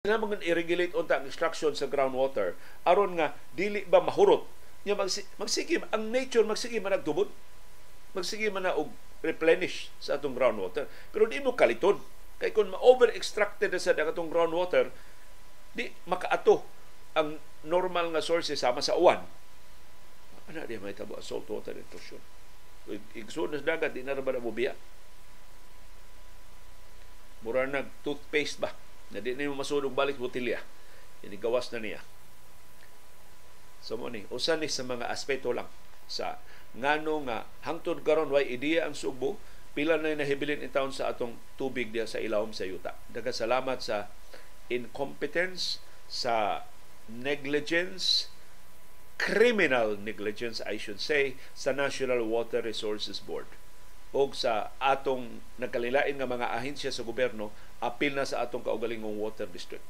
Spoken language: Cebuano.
Kinahanglan i-regulate unta ang extraction sa groundwater aron nga dili ba mahurot nya magsige ang nature, magsige man nagtubod, magsige man na og replenish sa atong groundwater, pero di mo kaliton kay kung ma-over extracted na sa atong groundwater, di makaato ang normal nga sources sama sa uwan. Ana di may tabo ang saltwater intrusion. Igsoon na sa dagat, di na ra ba na mobiya? Mura nag toothpaste ba na di na masunog balik botelya, gawas na niya. So mo ni usa ni sa mga aspeto lang sa ngano nga hangtod karon way ideya ang Sugbo pila na nahibilin in taon sa atong tubig diha sa ilawom sa yuta. Daghang salamat sa incompetence, sa negligence, criminal negligence I should say, sa National Water Resources Board o sa atong nagkalilain nga mga ahensya sa gobyerno, apil na sa atong kaugalingong water district.